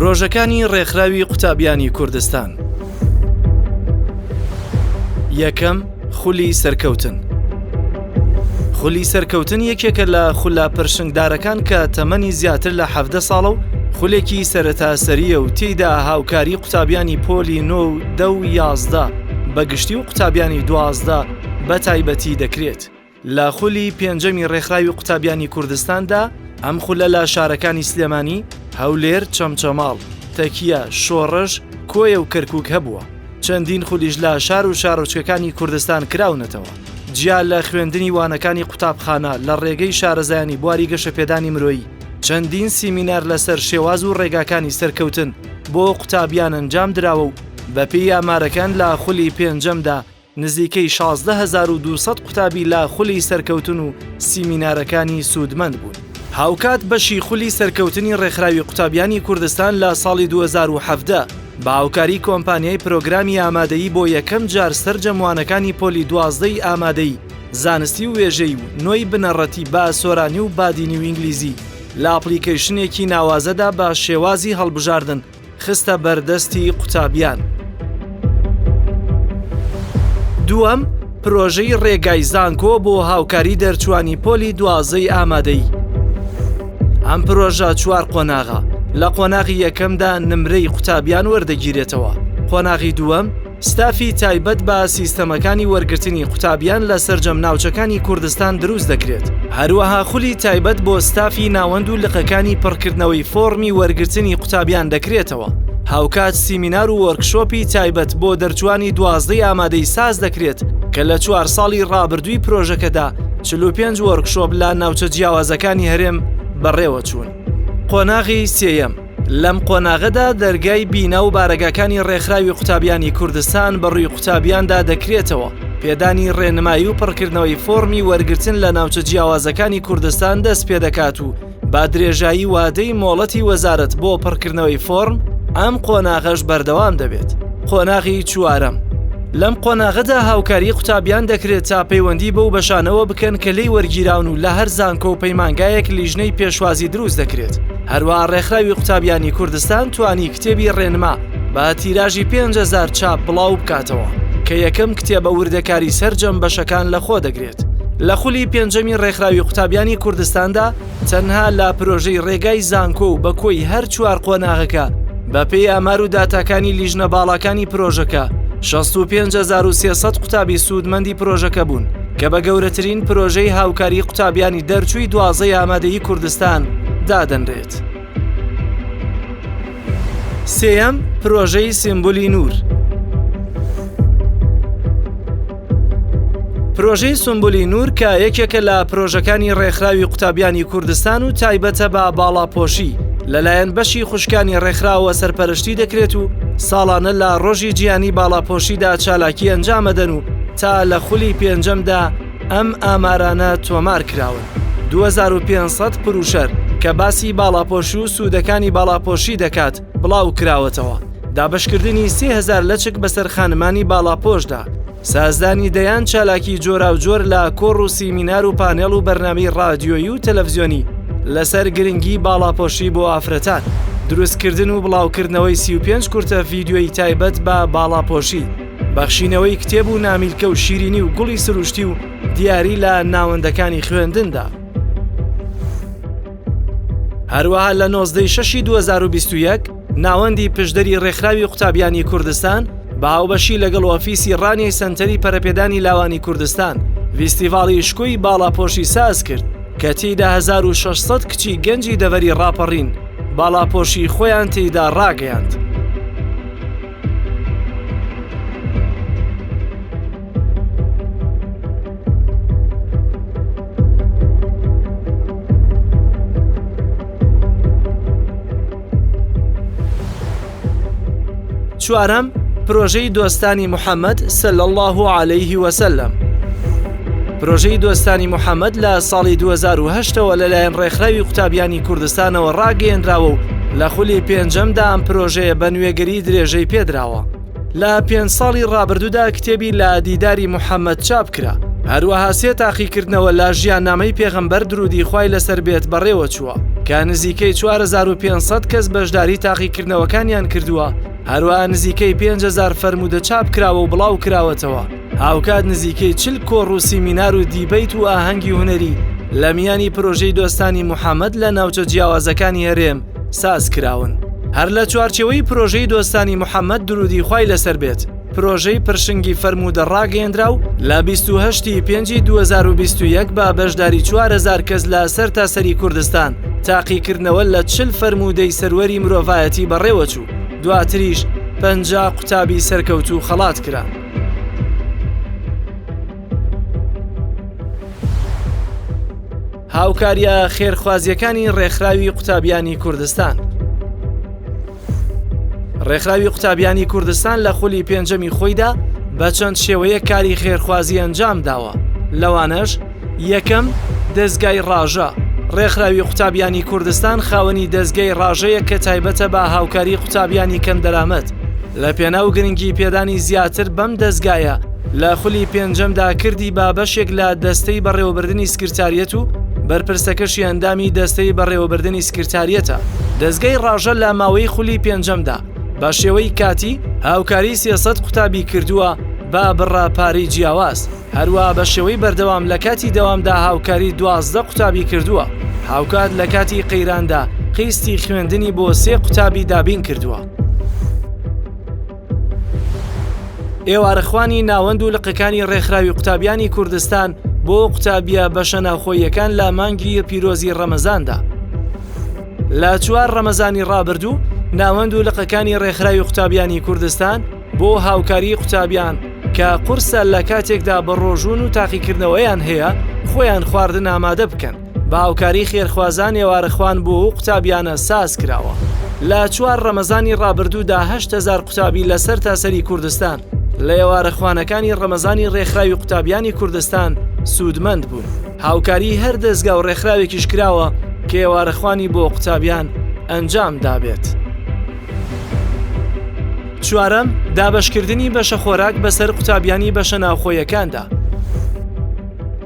پرۆژەکانی ڕێکخراوی قوتابیانی کوردستان. یەکەم، خولی سەرکەوتن. خولی سەرکەوتن یەکێکە لە خولە پرشنگدارەکان کە تەمەنی زیاتر لە حەڤدە ساڵە و خولێکی سەرەتاسەرییە و تێیدا هاوکاری قوتابیانی پۆلی نۆ و دە و 11 بە گشتی و قوتابیانی 12 بە تایبەتی دەکرێت. لە خولی پێنجەمی ڕێکخراوی قوتابیانی کوردستاندا، ئەم خولە لە شارەکانی سلێمانی، هەولێر، چەمچەماڵ، تەکیە، شۆڕش، کۆیە و کەرکووک هەبووە. چەندین خولیش لە شار و شارۆچکەکانی کوردستان کراونەتەوە. جیا لە خوێندنی وانەکانی قوتابخانە لە ڕێگەی شارەزایانی بواری گەشەپێدانی مرۆیی، چەندین سیمینار لەسەر شێواز و ڕێگاکانی سەرکەوتن بۆ قوتابیان ئەنجام دراوە و بەپێی ئامارەکان لە خولی پێنجەمدا نزیکەی 16200 قوتابی لە خولی سەرکەوتن و سیمینارەکانی سوودمەند بوون. هاوکات بەشی خولی سەرکەوتنی ڕێکخراوی قوتابیانی کوردستان لە ساڵی 2017 بە هاوکاری کۆمپانیای پرۆگرامی ئامادەیی بۆ یەکەم جار سەرجەم وانەکانی پۆلی 12 ی ئامادەیی زانستی و وێژەیی و نۆی بنەڕەتی بە سۆرانی و بادینی و ئینگلیزی لە ئەپڵیکەیشنێکی ناوازەدا بە شێوازی هەڵبژاردن خستە بەردەستی قوتابیان. دووەم، پرۆژەی ڕێگای زانکۆ بۆ هاوکاری دەرچوانی پۆلی دوازەی ئامادەیی. ئەم پرۆژە چوار قۆناغە، لە قۆناغی یەکەمدا نمرەی قوتابیان وەردەگیرێتەوە، قۆناغی دووەم، ستافی تایبەت بە سیستەمەکانی وەرگرتنی قوتابیان لە سەرجەم ناوچەکانی کوردستان دروست دەکرێت، هەروەها خولی تایبەت بۆ ستافی ناوەند و لقەکانی پڕکردنەوەی فۆڕمی وەرگرتنی قوتابیان دەکرێتەوە، هاوکات سیمینار و وۆرکشۆپی تایبەت بۆ دەرچووانی دوازدەی ئامادەی ساز دەکرێت کە لە چوار ساڵی ڕابردووی پرۆژەکەدا 45 وۆرکشۆپ لە ناوچە جیاوازەکانی هەرێم بەڕێوەچوون. قۆناغی سێیەم، لەم قۆناغەدا دەرگای بینا و بارەگاکانی ڕێکخراوی قوتابیانی کوردستان بە ڕووی قوتابیاندا دەکرێتەوە، پێدانی ڕێنمایی و پڕکردنەوەی فۆڕمی وەرگرتن لە ناوچە جیاوازەکانی کوردستان دەست پێدەکات و بە درێژایی وادەی مۆڵەتی وەزارەت بۆ پڕکردنەوەی فۆڕم ئەم قۆناغەش بەردەوام دەبێت. قۆناغی چوارەم، لەم قۆناغەدا هاوکاری قوتابیان دەکرێت تا پەیوەندی بەو بەشانەوە بکەن کە لێی وەرگیراون و لە هەر زانکۆ و پەیمانگایەک لیژنەی پێشوازی دروست دەکرێت. هەروەها ڕێکخراوی قوتابیانی کوردستان توانی کتێبی ڕێنما بە تیراژی 5000 چاپ بڵاو بکاتەوە کە یەکەم کتێبە وردەکاری سەرجەم بەشەکان لەخۆ دەگرێت. لە خولی پێنجەمی ڕێکخراوی قوتابیانی کوردستاندا تەنها لە پرۆژەی ڕێگای زانکۆ و بە کۆی هەر چوار قۆناغەکە بەپێی ئامار و داتاکانی لیژنە باڵاکانی پرۆژەکە 65300 قوتابی سوودمەندی پرۆژەکە بوون کە بە گەورەترین پرۆژەی هاوکاری قوتابیانی دەرچووی دوازەی ئامادەیی کوردستان دادەنرێت. سێیەم، پرۆژەی سیمبولی نوور. پرۆژەی سمبولی نوور کە یەکێکە لە پرۆژەکانی ڕێکخراوی قوتابیانی کوردستان و تایبەتە بە باڵاپۆشی لەلایەن بەشی خوشکانی ڕێکخراوە سەرپەرشتی دەکرێت و ساڵانە لە ڕۆژی جیهانی باڵاپۆشیدا چالاکی ئەنجامەدەن و تا لە خولی پێنجەمدا ئەم ئامارانە تۆمار کراون. 2500 پروشەر کە باسی باڵاپۆشی و سوودەکانی باڵاپۆشی دەکات بڵاو کراوەتەوە. دابەشکردنی 3000 لەچک بەسەر خانمانی باڵاپۆشدا. سازدانی دەیان چالاکی جۆراوجۆر لە کۆڕ و سیمینار و پانێڵ و بەرنامەی ڕادیۆیی و تەلەفزیۆنی لەسەر گرنگی باڵاپۆشی بۆ ئافرەتان. دروستکردن و بڵاوکردنەوەی 35 کورتە ڤیدیۆیی تایبەت بە باڵاپۆشی. بەخشینەوەی کتێب و نامیلکە و شیرینی و گوڵی سروشتی و دیاری لە ناوەندەکانی خوێندندا. هەروەها لە 19 شەشی 2021 ناوەندی پشدەری ڕێکخراوی قوتابیانی کوردستان بە هاوبەشی لەگەڵ ئۆفیسی ڕانیەی سەنتەری پەرەپێدانی لاوانی کوردستان ڤیستیڤاڵی شکۆی باڵاپۆشی ساز کرد کە تێیدا 1600 کچی گەنجی دەڤەری ڕاپەڕین باڵاپۆشی خۆیان تێیدا ڕاگەیاند. چوارەم، پرۆژەی دۆستانی محەممەد صلی اللە علیه وسلم. پرۆژەی دۆستانی محەممەد لە ساڵی 2008ەوە لەلایەن ڕێکخراوی قوتابیانی کوردستانەوە ڕاگەیەنراوە و لە خولی پێنجەمدا ئەم پرۆژەیە بە نوێگەری درێژەی پێدراوە. لە پێنج ساڵی ڕابردوودا کتێبی لە دیداری محەممەد چاپ کرا. هەروەها سێ تاقیکردنەوە لە ژیاننامەی پێغەمبەر درودی خوای لەسەر بێت بەڕێوەچووە کە نزیکەی 4500 کەس بەشداری تاقیکردنەوەکانیان کردووە، هەروەها نزیکەی 5000 فەرموودە چاپ کراوە و بڵاو کراوەتەوە، هاوکات نزیکەی 40 کۆڕ و سیمینار و دیبەیت و ئاهەنگی هونەری لە میانی پرۆژەی دۆستانی محەمەد لە ناوچە جیاوازەکانی هەرێم ساز کراون. هەر لە چوارچێوەی پرۆژەی دۆستانی محەمەد درودی خوای لەسەر بێت، پرۆژەی پرشنگی فەرموودە ڕاگەیەندرا و لە 28 ی پێنجی 2021 بە بەشداری 4000 کەس لە سەرتاسەری کوردستان تاقیکردنەوە لە 40 فەرموودەی سەروەری مرۆڤایەتی بەڕێوەچوو، دواتریش 50 قوتابی سەرکەوتوو خەڵات کران. هاوکارییە خێرخوازییەکانی ڕێکخراوی قوتابیانی کوردستان. ڕێکخراوی قوتابیانی کوردستان لە خولی پێنجەمی خۆیدا بە چەند شێوەیەک کاری خێرخوازی ئەنجام داوە لەوانەش یەکەم دەستگای ڕاژە ڕێکخراوی قوتابیانی کوردستان خاوەنی دەستگای ڕاژەیە کە تایبەتە بە هاوکاری قوتابیانی کەم دەرامەت لە پێناو گرنگی پێدانی زیاتر بەم دەستگایە لە خولی پێنجەمدا کردی بە بەشێک لە دەستەی بەڕێوەبردنی سکرتاریەت و بەرپرسەکەشی ئەندامی دەستەی بەڕێوەبردنی سکرتاریەتە. دەزگای ڕاژە لە ماوەی خولی پێنجەمدا بە شێوەی کاتی هاوکاری 300 قوتابی کردووە بە بڕە پارەی جیاواز، هەروەها بە شێوەی بەردەوام لە کاتی دەوامدا هاوکاری 12 قوتابی کردووە، هاوکات لە کاتی قەیراندا قیستی خوێندنی بۆ سێ قوتابی دابین کردووە. ئێوارەخوانی ناوەند و لقەکانی ڕێکخراوی قوتابیانی کوردستان بۆ قوتابیە بەشە ناوخۆییەکان لە مانگی پیرۆزی ڕەمەزاندا. لە چوار ڕەمەزانی ڕابردوو ناوەند و لقەکانی ڕێکخراوی قوتابیانی کوردستان بۆ هاوکاری قوتابیان کە قورسە لە کاتێکدا بە ڕۆژوون و تاقیکردنەوەیان هەیە خۆیان خواردن ئامادە بکەن بە هاوکاری خێرخوازان ئێوارەخوان بۆ ئەو قوتابیانە ساز کراوە. لە چوار ڕەمەزانی ڕابردوودا 8000 قوتابی لە سەرتاسەری کوردستان لە ئێوارەخوانەکانی ڕەمەزانی ڕێکخراوی قوتابیانی کوردستان سوودمەند بوون. هاوکاری هەر دەزگا و ڕێکخراوێکیش کراوە کە ئێوارەخوانی بۆ قوتابیان ئەنجام دابێت. چوارەم، دابەشکردنی بەشەخۆراک بەسەر قوتابیانی بەشە ناوخۆیەکاندا.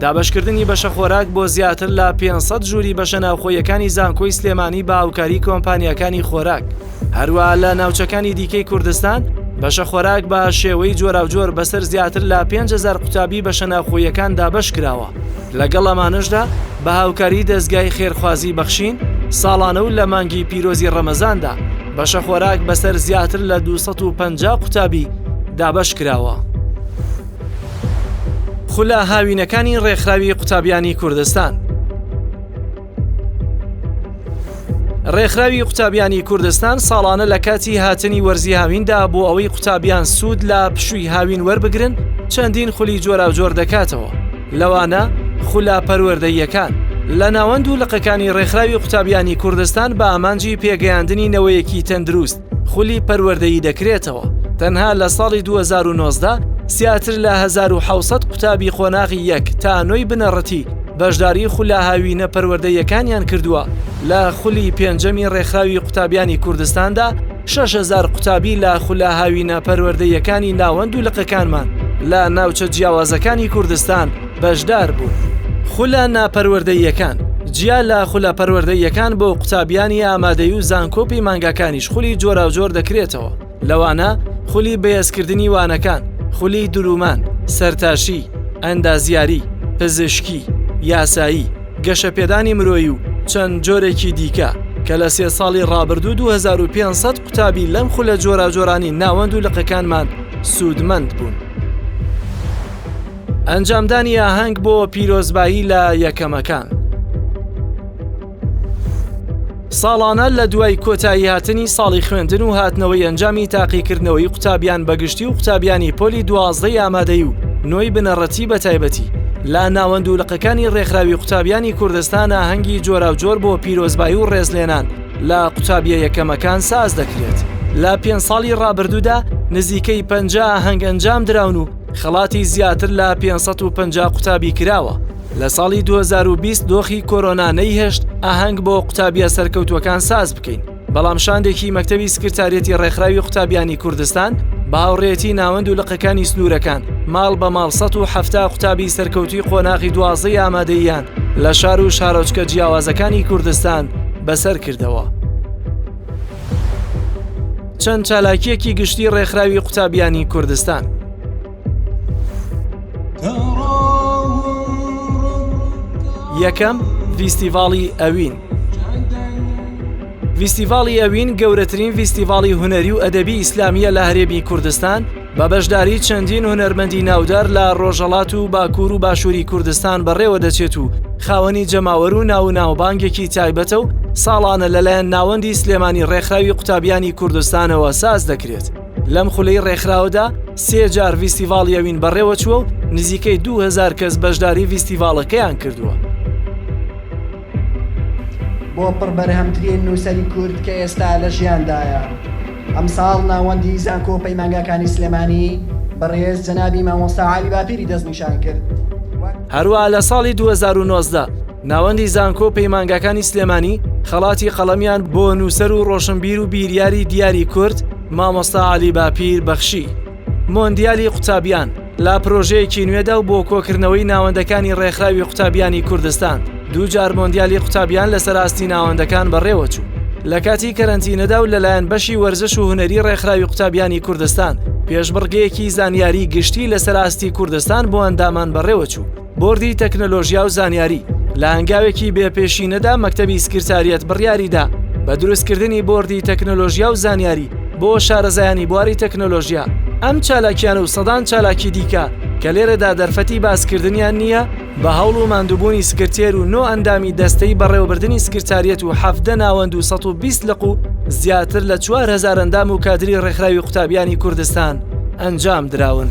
دابەشکردنی بەشەخۆراک بۆ زیاتر لە 500 ژووری بەشە ناوخۆیەکانی زانکۆی سلێمانی بە هاوکاری کۆمپانیاکانی خۆراک. هەروەها لە ناوچەکانی دیکەی کوردستان بەشەخۆراک بە شێوەی جۆراوجۆر بەسەر زیاتر لە 5000 قوتابی بەشە ناوخۆیەکان دابەشکراوە. لەگەڵ ئەمانەشدا بە هاوکاری دەزگای خێرخوازی بەخشین ساڵانە و لە مانگی پیرۆزی ڕەمەزاندا بەشەخۆراک بەسەر زیاتر لە 250 قوتابی دابەشکراوە. خولە هاوینەکانی ڕێکخراوی قوتابیانی کوردستان ڕێکخراوی قوتابیانی کوردستان ساڵانە لە کاتی هاتنی وەرزی هاویندا بۆ ئەوەی قوتابیان سوود لە پشووی هاوین وەربگرن چەندین خولی جۆراوجۆر دەکاتەوە لەوانە خولە پەروەردەییەکان لە ناوەند و لقەکانی ڕێکخراوی قوتابیانی کوردستان بە ئامانجی پێگەیاندنی نەوەیەکی تەندروست خولی پەروەردەیی دەکرێتەوە، تەنها لە ساڵی 2019 زیاتر لە 1700 قوتابی قۆناغی یەک تا نۆی بنەڕەتی بەشداری خولە هاوینە پەروەردەییەکانیان کردووە، لە خولی پێنجەمی ڕێکخراوی قوتابیانی کوردستاندا 6000 قوتابی لە خولە هاوینە پەروەردەییەکانی ناوەند و لقەکانمان لە ناوچە جیاوازەکانی کوردستان بەشدار بوون. خولە ناپەروەردەییەکان، جیا لە خولە پەروەردەییەکان بۆ قوتابیانی ئامادەیی و زانکۆ و پەیمانگاکانیش خولی جۆراوجۆر دەکرێتەوە، لەوانە خولی بەهێزکردنی وانەکان، خولی دروومان، سەرتاشی، ئەندازیاری، پزیشکی، یاسایی، گەشەپێدانی مرۆیی و چەند جۆرێکی دیکە، کە لە سێ ساڵی ڕابردوو 2500 قوتابی لەم خولە جۆراوجۆرانی ناوەند و لقەکانمان سوودمەند بوون. ئەنجامدانی ئاهەنگ بۆ پیرۆزبایی لە یەکەمەکان. ساڵانە لە دوای کۆتایی هاتنی ساڵی خوێندن و هاتنەوەی ئەنجامی تاقیکردنەوەی قوتابیان بەگشتی و قوتابیانی پۆلی دوازدەی ئامادەی و نۆی بنەڕەتی بە تایبەتی لە ناوەند و لقەکانی ڕێکخراوی قوتابیانی کوردستان ئاهەنگی جۆراوجۆر بۆ پیرۆزبایی و ڕێزلێنان لە قوتابیە یەکەمەکان ساز دەکرێت. لە پێنج ساڵی ڕابردوودا نزیکەی 50 ئاهەنگ ئەنجام دراون و خەڵاتی زیاتر لە 550 قوتابی کراوە. لە ساڵی 2020 دۆخی کۆرۆنا نەیهێشت ئاهەنگ بۆ قوتابیە سەرکەوتووەکان ساز بکەین، بەڵام شاندێکی مەکتەبی سکرتاریەتی ڕێکخراوی قوتابیانی کوردستان بە هاوڕێیەتی ناوەند و لقەکانی سنوورەکان ماڵ بە ماڵ 170 قوتابی سەرکەوتووی قۆناغی دوازدەی ئامادەییان لە شار و شارۆچکە جیاوازەکانی کوردستان بەسەر کردەوە. چەند چالاکییەکی گشتی ڕێکخراوی قوتابیانی کوردستان. یەکەم، ڤیستیڤاڵی ئەوین. ڤیستیڤاڵی ئەوین گەورەترین ڤیستیڤاڵی هونەری و ئەدەبی ئیسلامییە لە هەرێمی کوردستان بە بەشداری چەندین هونەرمەندی ناودار لە ڕۆژهەڵات و باکوور و باشووری کوردستان بەڕێوە دەچێت و خاوەنی جەماوەر و ناو و ناوبانگێکی تایبەتە و ساڵانە لەلایەن ناوەندی سلێمانی ڕێکخراوی قوتابیانی کوردستانەوە ساز دەکرێت. لەم خولەی ڕێکخراوەدا سێ جار ڤیستیڤاڵی ئەوین بەڕێوەچووە و نزیکەی 2000 کەس بەشداری ڤیستیڤاڵەکەیان کردووە. بۆ پڕبەرهەمترین نووسەری کورد کە ئێستا لە ژیاندایە. ئەمساڵ ناوەندی زانکۆ و پەیمانگاکانی سلێمانی بەڕێز جەنابی مامۆستا عەلی باپیری دەستنیشان کرد وەک. هەروەها لە ساڵی 2019 ناوەندی زانکۆ و پەیمانگاکانی سلێمانی خەڵاتی قەڵەمیان بۆ نووسەر و ڕۆشنبیر و بیریاری دیاری کورد مامۆستا عەلی باپیر بەخشی. مۆندیالی قوتابیان لە پرۆژەیەکی نوێدا و بۆ کۆکردنەوەی ناوەندەکانی ڕێکخراوی قوتابیانی کوردستان دووجار مۆندیالی قوتابیان لەسەر ئاستی ناوەندەکان بەڕێوەچوو. لە کاتی کەرەنتینەدا و لەلایەن بەشی وەرزش و هونەری ڕێکخراوی قوتابیانی کوردستان پێشبڕگەیەکی زانیاری گشتی لەسەر ئاستی کوردستان بۆ ئەندامان بەڕێوەچوو. بۆردی تەکنەلۆژیا و زانیاری لە هەنگاوێکی بێ پێشینەدا مەکتەبی سکرتاریەت بڕیاریدا بە دروستکردنی بۆردی تەکنەلۆژیا و زانیاری بۆ شارەزایانی بواری تەکنەلۆژیا ئەم چالاکیان و سەدان چالاکی دیکە کە لێرەدا دەرفەتی باسکردنیان نییە بە هەوڵ و ماندووبوونی سکرتێر و نۆ ئەندامی دەستەی بەڕێوەبردنی سکرتاریەت و 17 ناوەند و 120 لق و زیاتر لە 4000 ئەندام و کادری ڕێکخراوی قوتابیانی کوردستان ئەنجام دراون.